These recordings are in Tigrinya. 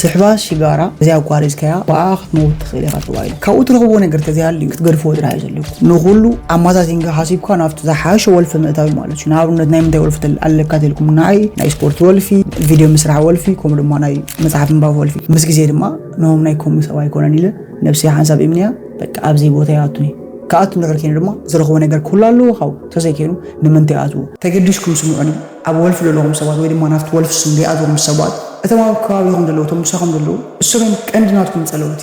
ስሕባ ሽጋራ እዚኣ ኣቋሪፅካያ ብኣ ክትመውት ትኽእል ኢኻ ተባሂሉ። ካብኡ ትረኽብዎ ነገር ተዘይሃልዩ ክትገድፍዎ ጥራሕ እዩ ዘለኩም። ንኹሉ ኣመዛዚንካ ሓሲብካ ናብቲ ዝሓሸ ወልፊ ምእታዊ ማለት እዩ። ንኣብነት ናይ ምንታይ ወልፊ ተል- ኣለካ ተልኩም ንዓይ ናይ ስፖርት ወልፊ፣ ቪድዮ ምስራሕ ወልፊ፣ ከምኡ ድማ ናይ መፅሓፍ ምንባብ ወልፊ። ምስ ግዜ ድማ ኖም ናይ ከምኡ ሰብ ኣይኮነን ኢለ ነብሰይ ሓንሳብ እምንያ በቃ ኣብዚ ቦታ ይኣቱኒ። ክኣቱ እንድሕር ኮይኑ ድማ ዝረኽቦ ነገር ክህሉ ኣለዎ ካብኡ። ተዘይኮይኑ ንምንታይ ኣትዎ? ተገዲስኩም ስምዑኒ። ኣብ ወልፊ ዘለኹም ሰባት ወይ ድማ ናብቲ ወልፊ ስም ዘይኣትዎም ሰባት እቶም ኣብ ከባቢኹም ዘለዉ እቶም ምሳኹም ዘለዉ እሶም እዮም ቀንዲ ናትኩም ጸለውቲ።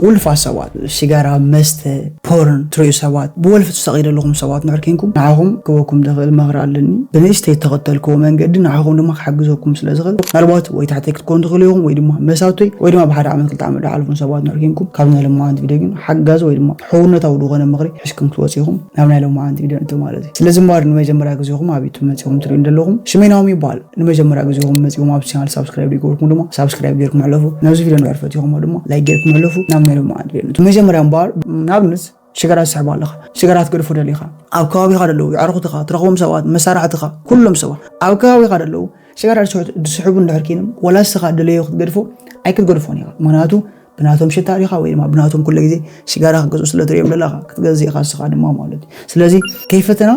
ውልፋት ሰባት፣ ሽጋራ፣ መስተ፣ ፖርን ትርእዩ ሰባት፣ ብወልፊ ትሳቐዩ ዘለኹም ሰባት እንድሕር ኮንኩም ንዓኹም ክበኩም ዝኽእል መኽሪ ኣለኒ። ብንእሽተይ እተኸተልክዎ መንገዲ ንዓኹም ድማ ክሕግዘኩም ስለ ዝኽእል ምናልባት ወይ ታሕተይ ክትኮኑ ትኽእሉ ኢኹም ወይ ድማ መሳቶይ ወይ ድማ ብሓደ ዓመት ክልተ ዓመት ዝሓለፉን ሰባት እንድሕር ኮንኩም ካብ ናይ ሎማዓንቲ ቪድዮ ግን ሓጋዚ ወይ ድማ ሕውነታዊ ዝኾነ ምኽሪ ሒዝኩም ክትወጽኡ ኢኹም ናብ ናይ ሎማዓንቲ ቪድዮ ንእቶ ማለት እዩ። ስለዚ እምበኣር ንመጀመርያ ግዜኹም ኣብ ዩቱብ መጺኹም ትርእዩ ዘለኹም ሽመይ ናሆም ይበሃል። ንመጀመርያ ግዜኹም መጺኹም ኣብ ቻናል ሳብስክራይብ ዘይገበርኩም ድማ ሳብስክራይብ ጌርኩም ሕለፉ። ነዚ ቪድዮ እንድሕር ፈቲኹሞ ድማ ላይክ ጌርኩም ሕለፉ። ናብ ናይ ሎማዓንቲ ቪድዮ ንእቶ። መጀመርያ እምበኣር ንኣብነት ሽጋራ ትስሕብ ኣለኻ፣ ሽጋራ ክትገድፎ ደሊኻ፣ ኣብ ከባቢኻ ዘለዉ የዕሩኽትኻ፣ ትረኽቦም ሰባት፣ መሳርሕትኻ፣ ኩሎም ሰባት ኣብ ከባቢኻ ዘለዉ ሽጋራ ዝስሕ- ዝስሕቡ እንድሕር ኮይኖም ዋላ ንስኻ ደለዮ ክትገድፎ ኣይክትገድፎን ኢኻ። ምኽንያቱ ብናቶም ሽታ ዲኻ ወይ ድማ ብናቶም ኩሉ ግዜ ሽጋራ ክገዝኡ ስለ ትርእዮም ዘለኻ ክትገዝእ ኢኻ ንስኻ ድማ ማለት እዩ። ስለዚ ከይፈተና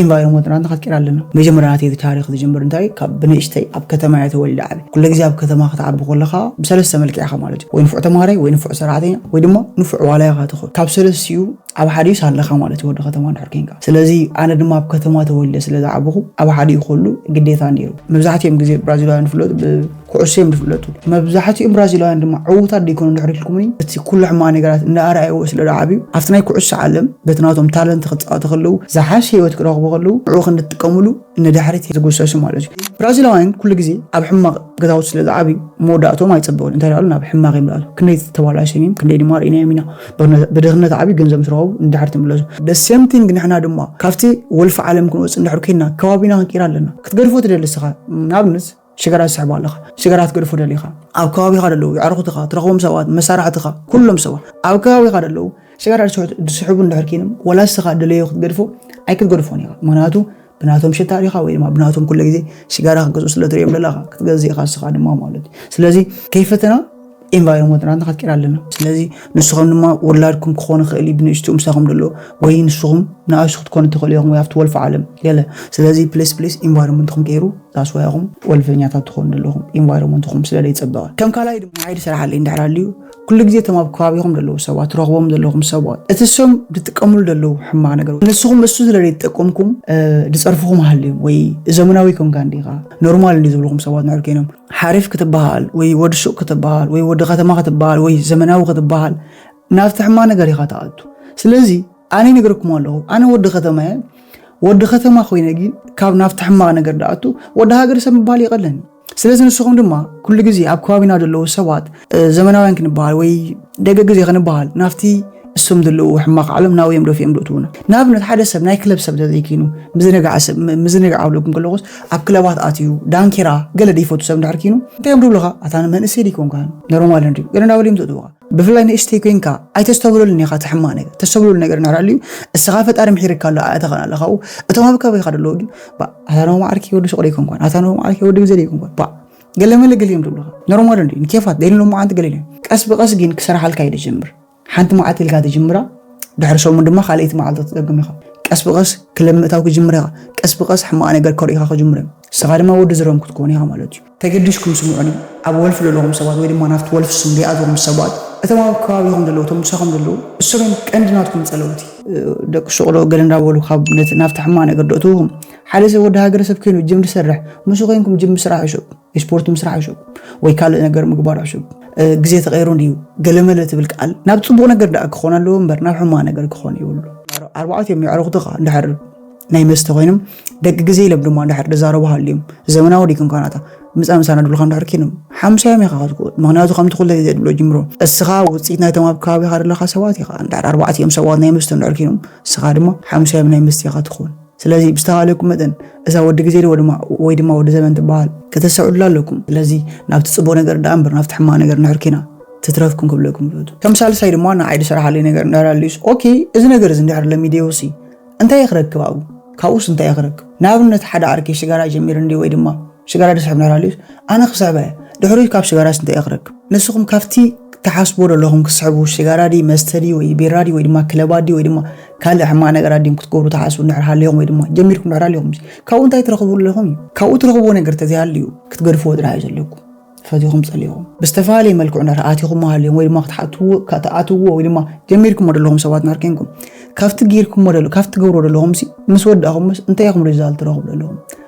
ኤንቫይሮንመንት ናትና ክትቀይር ኣለና። መጀመርያ ናተይ ታሪኽ ዝጅምር እንታይ ካብ ብንእሽተይ ኣብ ከተማ እየ ተወሊደ ዓብየ። ኩሉ ግዜ ኣብ ከተማ ክትዓቢ ከለኻ ብሰለስተ መልክዕ ኢኻ ማለት እዩ። ወይ ንፉዕ ተማሃራይ ወይ ንፉዕ ሰራሕተኛ ወይ ድማ ንፉዕ ዋላ ኢኻ ትኾን። ካብ ሰለስቲኡ ኣብ ሓዲኡስ ኣለኻ ማለት እዩ ወዲ ከተማ እንድሕር ኮንካ። ስለዚ ኣነ ድማ ኣብ ከተማ ተወሊደ ስለ ዝዓበኹ ኣብ ሓዲኡ ክህሉ ግዴታ ነይሩ። መብዛሕትኦም ግዜ ብራዚላውያን ዝፍለጡ ብኩዕሶ እዮም ዝፍለጡ። መብዛሕትኦም ብራዚላውያን ድማ ዕዉታት ደይኮኑ እንድሕር ኢልኩምኒ እቲ ኩሉ ሕማቕ ነገራት እንዳኣርኣይዎ ስለ ዝዓብዩ ኣብቲ ናይ ኩዕሶ ዓለም በቲ ናቶም ታለንት ክፃወቱ ከለዉ ዝሓሸ ህይወት ክረኽቡ ከለዉ ንዕኡ ክንዲ ትጥቀምሉ ንድሕሪት ዝጉሰሱ ማለት እዩ። ብራዚላውያን ኩሉ ግዜ ኣብ ሕማቕ ገዛውቲ ስለ ዝዓብዩ መወዳእቶም ኣይፅብቕን። እንታይ ደኣሉ ናብ ሕማቕ ይምልኣሉ። ክንደይ ተባላሽዮም እዮም፣ ክንደይ ድማ ርኢናዮም ኢና። ብድኽነት ዓብዩ ገንዘብ ምስ ረኸቡ ንድሕር ትምለሱ። The same thing ንሕና ድማ ካብቲ ወልፊ ዓለም ክንወፅእ እንድሕር ኮይንና ከባቢና ክንቀይር ኣለና። ክትገድፎ ትደሊ ንስኻ ንኣብነት ሽጋራ ትስሕብ ኣለኻ፣ ሽጋራ ክትገድፎ ደሊኻ ኣብ ከባቢኻ ዘለዉ የዕሩኽትኻ፣ ትረኽቦም ሰባት፣ መሳርሕትኻ፣ ኩሎም ሰባት ኣብ ከባቢኻ ዘለዉ ሽጋራ ዝስሕ- ዝስሕቡ እንድሕር ኮይኖም ዋላ ንስኻ ደለዮ ክትገድፎ ኣይክትገድፎን ኢኻ። ምኽንያቱ ብናቶም ሽታ ዲኻ ወይ ድማ ብናቶም ኩሉ ግዜ ሽጋራ ክገዝኡ ስለ ትርእዮም ዘለኻ ክትገዝእ ኢኻ ንስኻ ድማ ማለት እዩ። ስለዚ ከይፈተና ኤንቫይሮንመንት ናትና ክትቀይር ኣለና። ስለዚ ንስኹም ድማ ውላድኩም ክኾኑ ይኽእል እዩ ብንእሽትኡ ምሳኹም ዘሎ ወይ ንስኹም ንኣሽቱ ክትኮኑ ትኽእሉ ኢኹም ወይ ኣብቲ ወልፊ ዓለም ገለ። ስለዚ ፕሊስ ፕሊስ ኤንቫይሮንመንትኹም ቀይሩ። ዛስዋይ ኢኹም ወልፈኛታት ትኾኑ ዘለኹም ኤንቫይሮንመንትኹም ስለ ዘይጸበቐ። ከም ካልኣይ ድማ ሓይሊ ስራሕ ኣለይ እንድሕር ኣልዩ ኩሉ ግዜ እቶም ኣብ ከባቢኹም ዘለዉ ሰባት ትረኽቦም ዘለኹም ሰባት እቲ እሶም ዝጥቀምሉ ዘለዉ ሕማቕ ነገር ንስኹም እሱ ስለ ዘይጠቀምኩም እ፣ ዝጸርፍኹም ሃልዮም ወይ ዘመናዊ ኮንካ እንዲኻ ኖርማል እንዲ ዝብልኹም ሰባት ንዕር ኮይኖም ሓሪፍ ክትበሃል ወይ ወዲ ሱቕ ክትበሃል ወይ ወዲ ከተማ ክትበሃል ወይ ዘመናዊ ክትበሃል ናብቲ ሕማቕ ነገር ኢኻ ትኣቱ። ስለዚ ኣነ ይነግረኩም ኣለኹ፣ ኣነ ወዲ ከተማ እየ። ወዲ ከተማ ኮይነ ግን ካብ ናብቲ ሕማቕ ነገር ድኣቱ ወዲ ሃገር ሰብ ምባል ይቐለኒ። ስለዚ ንስኹም ድማ ኩሉ ግዜ ኣብ ከባቢና ዘለዉ ሰባት እ፣ ዘመናውያን ክንበሃል ወይ ደቂ ግዜ ክንበሃል ናብቲ እሶም ዘለዉ ሕማቕ ዓለም ናብኡ እዮም ደፊኦም ደእትዉና። ንኣብነት ሓደ ሰብ ናይ ክለብ ሰብ እንተዘይኪኑ ምዝንጋዕ ሰብ ም- ምዝንጋዕ ኣብለኩም ከለኹስ ኣብ ክለባት ኣትዩ ዳንኬራ ገለ ደይፈቱ ሰብ እንድሕር ኪኑ እንታይ እዮም ድብሉኻ? ኣታ መንእሰይ ዲኮንካ ኖርማል እንዲ ገለ እንዳበሉ እዮም ዘእትዉኻ። ብፍላይ ንእሽተይ ኮይንካ ኣይተስተብለሉን ኢኻ። እቲ ሕማቕ ነገር ተስተብለሉ ነገር እንድሕር ኣልዩ እስኻ ፈጣሪ ምሒርካ ኣሎ ኣእተኸን ኣለኻኡ። እቶም ኣብ ከባቢኻ ዘለዉ ግን ባ ኣታ ኖ ማዓርኪ ወዲ ሱቕ ደይኮንኳን ኣታ ኖ ማዓርኪ ወዲ ግዜ ደይኮንኳን ባ ገለ መለ ገሊኦም ዝብሉኻ ኖርማል እንዲ ንኬፋት ደይንሎም መዓንቲ ገለ ኢሎም ቀስ ብቐስ ግን ክሰርሓልካ እዩ ዝጀምር። ሓንቲ መዓልቲ ኢልካ ትጅምራ ድሕሪ ሰሙን ድማ ካልኣይቲ መዓልቲ ትደግም ኢኻ። ቀስ ብቐስ ክለብ ምእታው ክጅምር ኢኻ። ቀስ ብቐስ ሕማቕ ነገር ከርእዩኻ ክጅምር እዮም። ንስኻ ድማ ወዲ ዝረም ክትኮን ኢኻ ማለት እዩ። ተገዲስኩም ስምዑኒ። ኣብ ወልፊ ዘለኹም ሰባት ወይ ድማ ናብቲ ወልፊ ስም ዘይኣተኹም ሰባት እቶም ኣብ ከባቢኹም ዘለዉ እቶም ምሳኹም ዘለዉ እሶም እዮም ቀንዲ ናትኩም ጸለውቲ። ደቂ ሸቕሎ ገለ እንዳበሉ ካብ ነቲ ናብቲ ሕማቕ ነገር ደእትውኹም ሓደ ሰብ ወዲ ሃገረሰብ ኮይኑ ጅም ዝሰርሕ ምስ ኮይንኩም ጅም ምስራሕ ይሸቁ ስፖርት ምስራሕ ይሸቁ ወይ ካልእ ነገር ምግባር ይሸቁ ግዜ ተቐይሩ እንዲዩ ገለመለ ትብል ቃል ናብ ጽቡቕ ነገር ደኣ ክኾን ኣለዎ እምበር ናብ ሕማቕ ነገር ክኾን ይብሉ። ኣርባዕቲኦም የዕሩኽትኻ እንድሕር ናይ መስተ ኮይኖም ደቂ ግዜ ኢሎም ድማ እንድሕር ዝዛረቡ ሃልዮም ዘመናዊ ዲኩም ካናታ ምጻ ምሳና ድብልካ እንድሕር ኪኖም ሓምሳዮም ኢኻ ክትኮን ምክንያቱ ከምቲ ኩለ ግዜ ድብሎ ጅምሮ እስኻ ውፅኢት ናይቶም ኣብ ከባቢኻ ዘለኻ ሰባት ኢኻ እንድሕር ኣርባዕቲኦም ሰባት ናይ መስተ እንድሕር ኪኖም እስኻ ድማ ሓምሳዮም ናይ መስተ ኢኻ ትኾን። ስለዚ ብዝተኻለኩም መጠን እዛ ወዲ ግዜ ወይ ድማ ወይ ድማ ወዲ ዘመን ትበሃል ከተስተውዕሉላ ኣለኩም። ስለዚ ናብቲ ጽቡቕ ነገር ደኣ እምበር ናብቲ ሕማቕ ነገር እንድሕር ኪና ትትረፍኩም ክብለኩም ይፈቱ። ከም ሳልሳይ ድማ ንዓይ ዝሰርሓለይ ነገር እንድሕር ኣልዩስ ኦኬ እዚ ነገር እዚ እንድሕር ለሚደዮሲ እንታይ እየ ክረክብ ኣብኡ? ካብኡስ እንታይ እየ ክረክብ? ንኣብነት ሓደ ዓርከይ ሽጋራ ጀሚሩ እንዲ ወይ ድማ ሽጋራ ዝስሕብ እንድሕር ኣልዩስ ኣነ ክስሕባ እየ። ድሕሪኡ ካብ ሽጋራስ እንታይ ክረክብ? ንስኹም ካብቲ ትሓስቡ ዘለኹም ክስሕቡ፣ ሽጋራ ድዩ፣ መስተ ድዩ፣ ወይ ቢራ ድዩ፣ ወይ ድማ ክለባት ድዩ፣ ወይ ድማ ካልእ ሕማቕ ነገራት ድዮም ክትገብሩ ትሓስቡ እንድሕር ሃሊኹም፣ ወይ ድማ ጀሚርኩም እንድሕር ሃሊኹም፣ ካብኡ እንታይ ትረኽቡ ኣለኹም እዩ። ካብኡ ትረኽብዎ ነገር ተዘይሃልዩ ክትገድፍዎ ጥራሕ እዩ ዘለኩም። ፈቲኹም ጸሊኹም ብዝተፈላለየ መልክዑ እንድሕር ኣቲኹም ሃልዮም፣ ወይ ድማ ክትሓትዎ፣ ክትኣትዎ፣ ወይ ድማ ጀሚርኩሞ ዘለኹም ሰባት እንድሕር ኮንኩም፣ ካብቲ ጌርኩሞ ዘሎ፣ ካብቲ ትገብርዎ ዘለኹም ሲ ምስ ወዳእኹምስ እንታይ ኢኹም ሪዛልት ትረኽቡ ዘለኹም?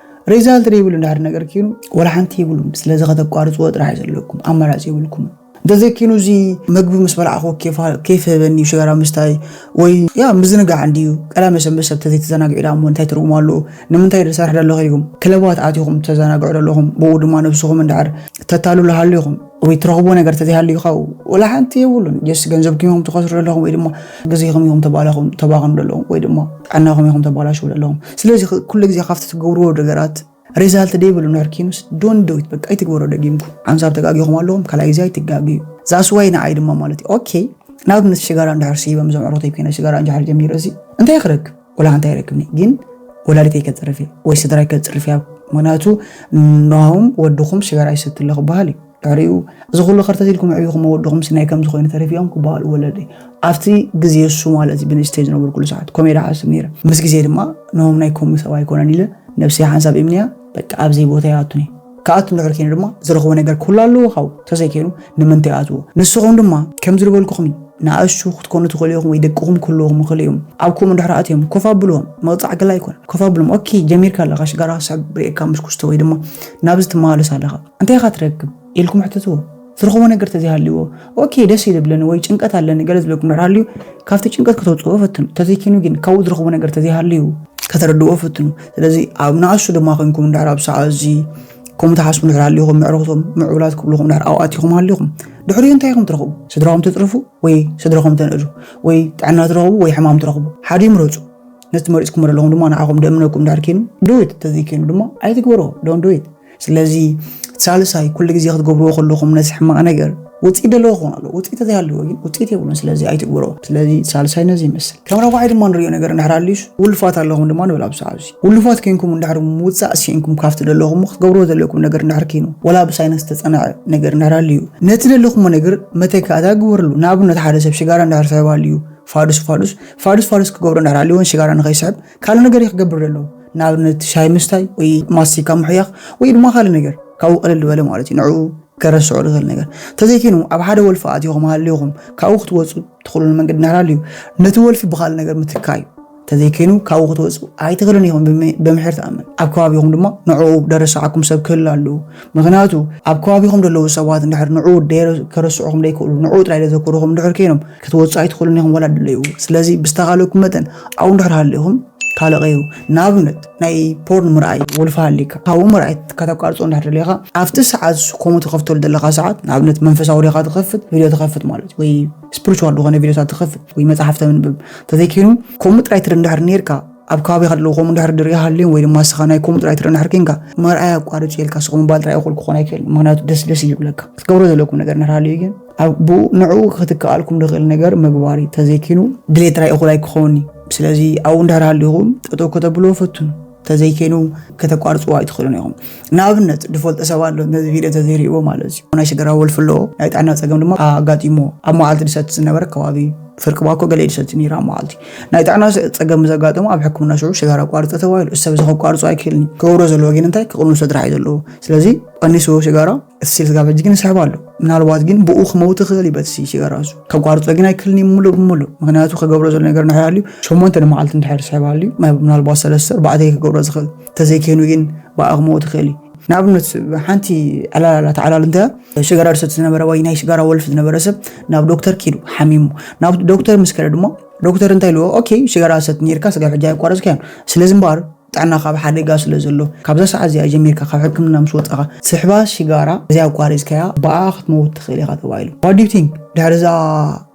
ሪዛልት ዘይብሉ እንድሕር ነገር ኮይኑ ወላ ሓንቲ የብሉን። ስለዚ ከተቋርጽዎ ጥራሕ እዩ ዘለኩም፣ ኣማራጺ የብልኩም። እንተዘይኮይኑ እዚ መግቢ ምስ በላዕኹ ኬፍ፣ ኬፍ ህበኒ ሽጋራ ምስታይ ወይ ያ ምዝንጋዕ እንድዩ። ቀዳመ ሰንበት ሰብ ተዘይተዘናጊዑ ዳ እሞ እንታይ ትርጉም ኣለዎ? ንምንታይ ዝሰርሕ ዘለኹ ኢልኩም ክለባት ኣቲኹም ተዘናግዑ ዘለኹም፣ ብኡ ድማ ነብስኹም እንድሕር ተታልሉ ሃሊኹም ወይ ትረኽብዎ ነገር ተዘይሃልዩ ካብኡ ወላ ሓንቲ የብሉን። ጀስት ገንዘብኩም ኢኹም ትኸስሩ ዘለኹም ወይ ድማ ግዜኹም ኢኹም ተባላኹም፣ ተባኽኑ ዘለኹም ወይ ድማ ጥዕናኹም ኢኹም ተባላሽው ዘለኹም። ስለዚ ኩሉ ግዜ ካብቲ ትገብርዎ ነገራት ሪዛልት ዘይብሉ እንድሕር ኪኑስ don't do it፣ በቃ ኣይትግበሮ ደጊምኩም። ሓንሳብ ተጋጊኹም ኣለኹም፣ ካልኣይ ግዜ ኣይትጋግዩ። That's why ንዓይ ድማ ማለት እዩ። ኦኬ፣ ንኣብነት ሽጋራ እንድሕር ስይበ፣ ምዞም ዕሩኽተይ ኮይነ ሽጋራ እንድሕር ጀሚረ፣ እዚ እንታይ ክረክብ? ወላ ሓንቲ ኣይረክብን እየ። ግን ወላዲተይ ከጽርፍ እየ ወይ ስድራይ ከጽርፍ እያ። ምኽንያቱ ንሆም ወድኹም ሽጋራ ይሰቲ ኣሎ ክበሃል እዩ። ድሕሪኡ እዚ ኩሉ ከርተት ኢልኩም ኣዕቢኹም ወድኹም ሲ ናይ ከምዚ ኮይኑ ተሪፍዮም ክበሃሉ ወለደይ። ኣብቲ ግዜ እሱ ማለት እዩ ብንእሽተይ ዝነበርኩሉ ሰዓት ከምኡ ኢለ ሓስብ ነይረ። ምስ ግዜ ድማ ንሆም ናይ ከምኡ ሰብ ኣይኮነን ኢለ ነብሰይ ሓንሳብ እምንያ በቃ ኣብዘይ ቦታ ይኣቱኒ። ክኣቱ እንድሕር ኮይኑ ድማ ዝረኽቦ ነገር ክህሉ ኣለዎ ካብኡ። ተዘይኮይኑ ንምንታይ ይኣትዎ? ንስኹም ድማ ከምዚ ዝበልኩኹም እዩ። ንኣሽቱ ክትኮኑ ትኽእሉ ኢኹም ወይ ደቅኹም ክህልዎም ይኽእሉ እዮም። ኣብ ከምኡ እንድሕር ኣትዮም ኮፍ ኣብልዎም። መቕጻዕ ገላ ኣይኮነን። ኮፍ ኣብሎም። ኦኬ፣ ጀሚርካ ኣለኻ ሽጋራ ክስሕብ ርእየካ ምስ ኩስቶ ወይ ድማ ናብዚ ትመላለስ ኣለኻ። እንታይ ኢኻ ትረክብ? ኢልኩም ሕተትዎ። ትረኽቦ ነገር ተዘይሃልይዎ፣ ኦኬ፣ ደስ እዩ ዝብለኒ ወይ ጭንቀት ኣለኒ ገለ ዝብለኩም እንድሕር ሃልዩ፣ ካብቲ ጭንቀት ከተውጽእዎ ፈትኑ። ተዘይኪኑ ግን ካብኡ ዝረኽቦ ነገር ተዘይሃልዩ ከተረድእዎ ፈትኑ። ስለዚ ኣብ ንኣሽቱ ድማ ኮይንኩም እንድሕር ኣብ ሰዓት እዚ ከምኡ ትሓስቡ እንድሕር ሃልይኹም፣ ምዕሩኽቶም ምዕቡላት ክብልኹም እንድሕር ኣብኡ ኣቲኹም ሃልይኹም፣ ድሕሪኡ እንታይ ኢኹም ትረኽቡ? ስድራኹም ተጽርፉ ወይ ስድራኹም ተንእዱ ወይ ጥዕና ትረኽቡ ወይ ሕማም ትረኽቡ። ሓደ ምረጹ። ነቲ መሪጽኩሞ ዘለኹም ድማ ንዓኹም ደእምነኩም እንድሕር ኮይኑ do it፣ ተዘይኮይኑ ድማ ኣይትግበርዎ፣ don't do it። ስለዚ ሳልሳይ፣ ኩሉ ግዜ ክትገብርዎ ከለኹም ነቲ ሕማቕ ነገር ውጽኢት ዘለዎ ክኸውን ኣለዎ። ውጽኢት ተዘይሃልዎ ግን ውጽኢት የብሉን። ስለዚ ኣይትግበርዎ። ስለዚ ሳልሳይ ነዚ ይመስል። ከም ራብዓይ ድማ ንሪኦ ነገር እንድሕር ኣልዩስ ውሉፋት ኣለኹም ድማ ንብል ኣብ ሰዓት እዚ። ውሉፋት ኮይንኩም እንድሕር ምውጻእ ስኢንኩም ካብቲ ዘለኹም ክትገብርዎ ዘለኩም ነገር እንድሕር ኮይኑ፣ ወላ ብሳይንስ ዝተጸንዐ ነገር እንድሕር ኣልዩ፣ ነቲ ዘለኹሞ ነገር መተካእታ ግበርሉ። ንኣብነት ሓደ ሰብ ሽጋራ እንድሕር ስሕብ ኣልዩ፣ ፋዱስ፣ ፋዱስ፣ ፋዱስ፣ ፋዱስ ክገብሮ እንድሕር ኣልዩ፣ እውን ሽጋራ ንኸይስሕብ ካልእ ነገር እዩ ክገብር ዘለዎ። ንኣብነት ሻሂ ምስታይ ወይ ማስቲካ ምሕያኽ ወይ ድማ ካልእ ነገር ካብኡ ቅልል ዝበለ ማለት እዩ። ንዕኡ ከረስዖ ዝኽእል ነገር። እንተዘይኮይኑ ኣብ ሓደ ወልፊ ኣቲኹም ሃሊኹም ካብኡ ክትወጹ ትኽእሉሉ መንገዲ እንድሕር ሃልዩ ነቲ ወልፊ ብኻልእ ነገር ምትካእ እዩ። እንተዘይኮይኑ ካብኡ ክትወጹ ኣይትኽእሉን ኢኹም ብም-፣ ብምሒር ትኣምን። ኣብ ከባቢኹም ድማ ንዕኡ ደረስዓኩም ሰብ ክህሉ ኣለዎ። ምኽንያቱ ኣብ ከባቢኹም ዘለዉ ሰባት እንድሕር ንዕኡ ደረ-፣ ከረስዑኹም ደይክእሉ፣ ንዕኡ ጥራይ ደዘክሩኹም እንድሕር ኮይኖም ክትወጹ ኣይትኽእሉን ኢኹም ወላ ድለይዎ። ስለዚ ብዝተኻለኩም መጠን ኣብኡ እንድሕር ሃሊኹም ካልእ ቀይሩ። ንኣብነት ናይ ፖርን ምርኣይ ወልፊ ሃሊካ ካብኡ ምርኣይ ከተቋርጾ እንድሕር ደሊኻ ኣብቲ ሰዓት ከምኡ ትኸፍተሉ ዘለኻ ሰዓት ንኣብነት መንፈሳዊ ዲኻ ትኸፍት፣ ቪድዮ ትኸፍት ማለት እዩ። ወይ ስፒሪቹዋል ዝኾነ ቪድዮታት ትኸፍት ወይ መጽሓፍ ተንብብ። እንተዘይኮይኑ ከምኡ ጥራይ ትርኢ እንድሕር ኔርካ ኣብ ከባቢኻ ዘለዉ ከምኡ እንድሕር ድርኢ ሃልዮም ወይ ድማ ንስኻ ናይ ከምኡ ጥራይ ትርኢ እንድሕር ኮንካ ምርኣይ ኣቋርጽ ኢልካ ስቕ ምባል ጥራይ እኹል ክኾን ኣይክእልን። ምኽንያቱ ደስ ደስ እዩ ዝብለካ። ክትገብሮ ዘለኩም ነገር እንድሕር ሃልዩ ግን ኣብ ብኡ ንዕኡ ክትከኣልኩም ዝኽእል ነገር ምግባር እዩ። እንተዘይኮይኑ ድሌት ጥራይ እኹል ኣይክኸውን እዩ። ስለዚ ኣብኡ እንድሕር ሃሊኹም ጠጠው ከተብልዎ ፈትኑ። እንተዘይኮይኑ ከተቋርጽዎ ኣይትኽእሉን ኢኹም። ንኣብነት ዝፈልጦ ሰብ ኣሎ ነዚ ቪድዮ እንተዘይርእይዎ ማለት እዩ። ናይ ሽጋራ ወልፊ ኣለዎ፣ ናይ ጥዕና ጸገም ድማ ኣጋጢምዎ። ኣብ መዓልቲ ዝሰቲ ዝነበረ ከባቢ ፍርቂ ባኮ ገለ እዩ ዝሰቲ ነይሩ ኣብ መዓልቲ። ናይ ጥዕና ጸገም ዘጋጠሞ ኣብ ሕክምና ሽዑ ሽጋራ ኣቋርጸ ተባሂሉ። እዚ ሰብ እዚ ከቋርጾ ኣይክእልን እዩ። ክገብሮ ዘለዎ ግን እንታይ ክቕንሶ ጥራሕ እዩ ዘለዎ። ስለዚ ቀኒስዎ ሽጋራ፣ እቲ ሴልስ ጋበጅ ግን ይስሕብ ኣሎ። ምናልባት ግን ብኡ ክመውት ይኽእል እዩ በቲ ሽጋራ እሱ። ከቋርጾ ግን ኣይክእልን እዩ ምሉእ ብምሉእ። ምኽንያቱ ክገብሮ ዘሎ ነገር እንድሕር ሃልዩ ሸሞንተ ንመዓልቲ እንድሕር ዝስሕብ ሃልዩ፣ ምናልባት ሰለስተ ኣርባዕተ እዩ ክገብሮ ዝኽእል። እንተዘይኮይኑ ግን ብኣ ክመውት ይኽእል እዩ። ንኣብነት ሓንቲ ዕላል ኣላ፣ እታ ዕላል እንታይ እያ? ሽጋራ ዝሰቲ ዝነበረ ወይ ናይ ሽጋራ ወልፊ ዝነበረ ሰብ ናብ ዶክተር ኪዱ ሓሚሙ። ናብ ዶክተር ምስ ከደ ድማ ዶክተር እንታይ ኢልዎ? ኦኬ፣ ሽጋራ ትሰቲ ነይርካ፣ ስጋብ ሕጂ ኣየቋረጽካዮን። ስለዚ እምበኣር ጥዕናኻ ኣብ ሓደጋ ስለ ዘሎ፣ ካብዛ ሰዓት እዚኣ ጀሚርካ ካብ ሕክምና ምስ ወጻኻ ስሕባ ሽጋራ እዚኣ ኣቋሪጽካያ ብኣኣ ክትመውት ትኽእል ኢኻ ተባሂሉ። What do you think? ድሕሪ እዛ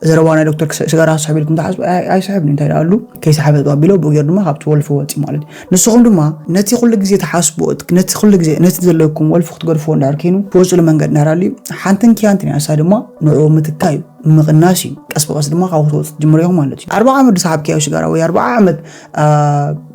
ዘረባ ናይ ዶክተር ክስ-፣ ሽጋራ ክስሕብ ኢልኩም ትሓስቡ? ኣይ-፣ ኣይስሕብን እዩ። እንታይ ደኣ ኣሉ? ከይሰሓበ ኣቢሎ ብኡ ገይሩ ድማ ካብቲ ወልፊ ወጺኡ ማለት እዩ። ንስኹም ድማ ነቲ ኩሉ ግዜ ትሓስብዎ፣ ነቲ ኩሉ ግዜ፣ ነቲ ዘለኩም ወልፊ ክትገድፍዎ እንድሕር ኮይኑ፣ ትወጽሉ መንገዲ እንድሕር ኣልዩ፣ ሓንትን ክያንትን እያ፣ ንሳ ድማ ንዕኡ ምትካእ እዩ። ምቕናስ እዩ። ቀስ ብቐስ ድማ ካብኡ ክትወፅእ ትጅምሩ ኢኹም ማለት እዩ። ኣርባዓ ዓመት ዝሰሓብካዮ ሽጋራ ወይ ኣርባዓ ዓመት አ፣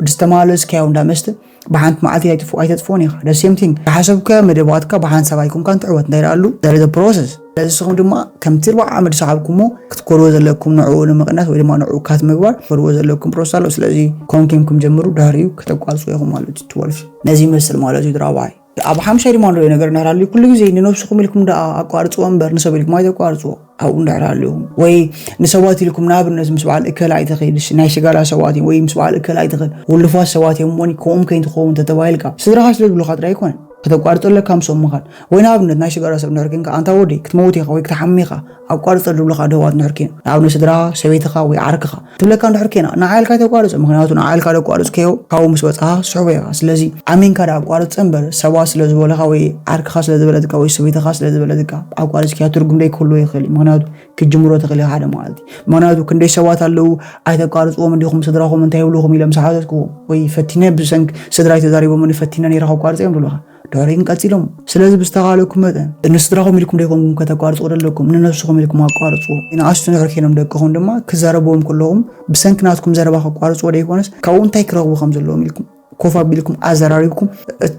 ዝተመላለስካዮ እንዳ መስተ ብሓንቲ መዓልቲ ኣይትፍ- ኣይተጥፍኦን ኢኻ። The same thing ዝሓሰብካዮ መደባትካ ብሓንሳብ ኣይኮንካን ትዕወት እንታይ ደኣሉ ዘለ ፕሮሰስ። ስለዚ ንስኹም ድማ ከምቲ ኣርባዓ ዓመት ዝሰሓብኩሞ ክትኮርዎ ዘለኩም ንዕኡ ንምቕናስ ወይ ድማ ንዕኡ ካት ምግባር ክትኮርዎ ዘለኩም ፕሮሰስ ኣሎ። ስለዚ ኮንኬም ክም ጀምሩ ድሕሪኡ ከተቋርፁ ኢኹም ማለት እዩ። ትወልፍ ነዚ ይመስል ማለት እዩ ድራባይ። ኣብ ሓምሻይ ድማ ንሪኦ ነገር እንድሕር ሃልዩ ኩሉ ግዜ ንነብስኹም ኢልኩም ደኣ ኣቋርፅዎ እምበር ንሰብ ኢልኩም ኣይተቋርፅዎ። ኣብኡ እንድሕር ሃልዩኹም ወይ ንሰባት ኢልኩም ንኣብነት ምስ በዓል እከል ኣይትኽእል እሺ፣ ናይ ሽጋራ ሰባት እዮም ወይ ምስ በዓል እከል ኣይትኽእል ውልፋት ሰባት እዮም እሞኒ ከምኦም ከይትኸውን ተተባሂልካ ስድራኻ ስለ ዝብሉኻ ጥራይ ኣይኮነን ከተቋርፅ ኣለካ ምስኦም ምኻድ። ወይ ንኣብነት ናይ ሽጋራ ሰብ እንድሕር ኮንካ ኣንታ ወደይ ክትመውት ኢኻ ወይ ክትሓሚ ኢኻ ኣቋርፀ ዝብሉኻ ድህዋት እንድሕር ኮይና ንኣብነት ስድራኻ ሰበይትኻ ወይ ዓርክኻ ትብለካ እንድሕር ኮይና ንዓይ ኢልካ ኣይተቋርፅ። ምክንያቱ ንዓይ ኢልካ ደቋርፅከዮ ካብኡ ምስ ወፃኻ ስሕቦ ኢኻ። ስለዚ ኣሚንካ ዳ ኣቋርፀ እምበር ሰባት ስለ ዝበለኻ ወይ ዓርክኻ ስለ ዝበለትካ ወይ ሰበይትኻ ስለ ዝበለትካ ኣቋርፅክያ ትርጉም ደይክህልዎ ይኽእል እዩ። ምክንያቱ ክትጅምሮ ትኽእል ኢኻ ሓደ መዓልቲ። ምክንያቱ ክንደይ ሰባት ኣለዉ ኣይተቋርፅዎም እንዲኹም ስድራኹም እንታይ ይብሉኹም ኢሎም ዝሓተትክዎም ወይ ፈቲነ ብሰንክ ስድራይ ተዛሪቦምኒ ፈቲነ ነይረ ከቋርፀ እዮም ዝብሉኻ። ድሕሪኡ ቀፂሎም። ስለዚ ብዝተኻለኩም መጠን ንስድራኹም ኢልኩም ደይኮንኩም ከተቋርፅዎ ደለኩም ንነብስኹም ኢልኩም ኣቋርፅዎ። ንኣሽቱ እንድሕር ኮይኖም ደቅኹም ድማ ክዛረብዎም ከለኹም ብሰንኪ ናትኩም ዘረባ ከቋርፅዎ ደይኮነስ ካብኡ እንታይ ክረኽቡ ከም ዘለዎም ኢልኩም ኮፍ ኣቢልኩም ኣዘራሪብኩም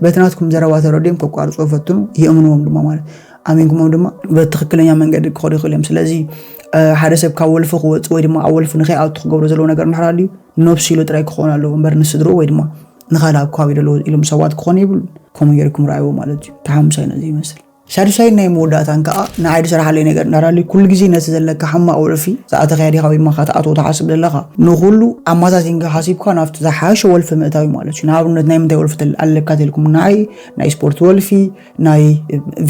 በቲ ናትኩም ዘረባ ተረዲኦም ከቋርፅዎ ፈትኑ። የእምንዎም ድማ ማለት ኣሚንኩሞም ድማ በቲ ትኽክለኛ መንገዲ ክኸዱ ይኽእሉ እዮም። ስለዚ ሓደ ሰብ ካብ ወልፊ ክወፅእ ወይ ድማ ኣብ ወልፊ ንኸይኣቱ ክገብሮ ዘለዎ ነገር እንድሕር ኣልዩ ነብሱ ኢሉ ጥራይ ክኸውን ኣለዎ እምበር ንስድርኡ ወይ ድማ ንኻልእ ኣብ ከባቢ ዘለዉ ኢሎም ሰባት ክኾኑ ይብሉ። ከምኡ ጌርኩም ረኣይዎ ማለት እዩ። ተሓምሳይ ነዚ ይመስል። ሳድሳይን ናይ መወዳእታን ከኣ ንዓይ ዝሰራሓለይ ነገር እንዳራሊ ኩሉ ግዜ ነቲ ዘለካ ሕማቕ ወልፊ ዝኣተኻያ ዲኻ ወይ ማኻ ትኣትዎ ትሓስብ ዘለኻ ንኹሉ ኣማዛዚንካ ሓሲብካ ናብቲ ዝሓሸ ወልፊ ምእታዊ ማለት እዩ። ንኣብነት ናይ ምንታይ ወልፊ ተል- ኣለካ ተልኩም ንዓይ ናይ ስፖርት ወልፊ ናይ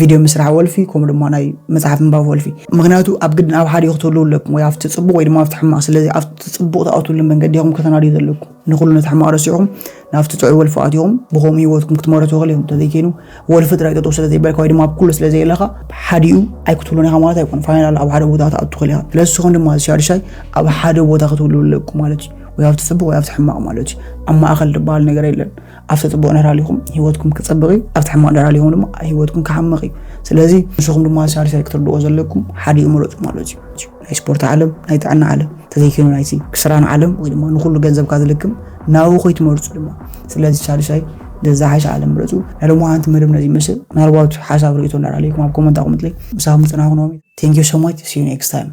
ቪድዮ ምስራሕ ወልፊ ከምኡ ድማ ናይ መጽሓፍ ምንባብ ወልፊ። ምክንያቱ ኣብ ግድን ኣብ ሓደ ክትህልው ኣለኩም ወይ ኣብቲ ጽቡቕ ወይ ድማ ኣብቲ ሕማቕ። ስለዚ ኣብቲ ጽቡቕ ትኣትውሉ መንገዲ ኢኹም ከተናድዩ ዘለኩም። ንኹሉ ነቲ ሕማቕ ረሲዕኹም ናብቲ ጥዑይ ወልፊ ኣትኹም ብኸምኡ ህይወትኩም ክትመረቱ ይኽእል ኢኹም። እንተዘይኮይኑ ወልፊ ጥራይ ጠጠው ስለ ዘይበልካ ወይ ድማ ኣብ ኩሉ ስለ ዘየለኻ ሓዲኡ ኣይክትህሉን ኢኻ ማለት ኣይኮን። ፋይናል ኣብ ሓደ ቦታ ክትኣቱ ትኽእል ኢኻ። ስለዚ ንስኹም ድማ እዚ ሻድሻይ ኣብ ሓደ ቦታ ክትህልው ኣለኩም ማለት እዩ። ወይ ኣብቲ ጽቡቕ ወይ ኣብቲ ሕማቕ ማለት እዩ። ኣብ ማእኸል ዝበሃል ነገር የለን። ኣብቲ ጽቡቕ እንድሕር ሃሊኹም ህይወትኩም ክጸብቕ እዩ። ኣብቲ ሕማቕ እንድሕር ሃሊኹም ድማ ህይወትኩም ክሓምቕ እዩ። ስለዚ ንስኹም ድማ ሳልሳይ ክትርድኦ ዘለኩም ሓዲኡ ምረጹ ማለት እዩ። ናይ ስፖርት ዓለም፣ ናይ ጥዕና ዓለም፣ ተዘይኮይኑ ናይቲ ክስራን ዓለም ወይ ድማ ንኹሉ ገንዘብካ ዝልክም ናብኡ ከይትመርጹ ድማ። ስለዚ ሳልሳይ ዝሓሸ ዓለም ምረጹ። ናይ ሎማዓንቲ መደብ ነዚ ይመስል። ምናልባት ሓሳብ ርእይቶ እንድሕር ሃሊኩም ኣብ ኮመንት ኣቕምጥለይ። ምሳኹም ዝጸናኹ ኖሚ። Thank you so much. See you next time.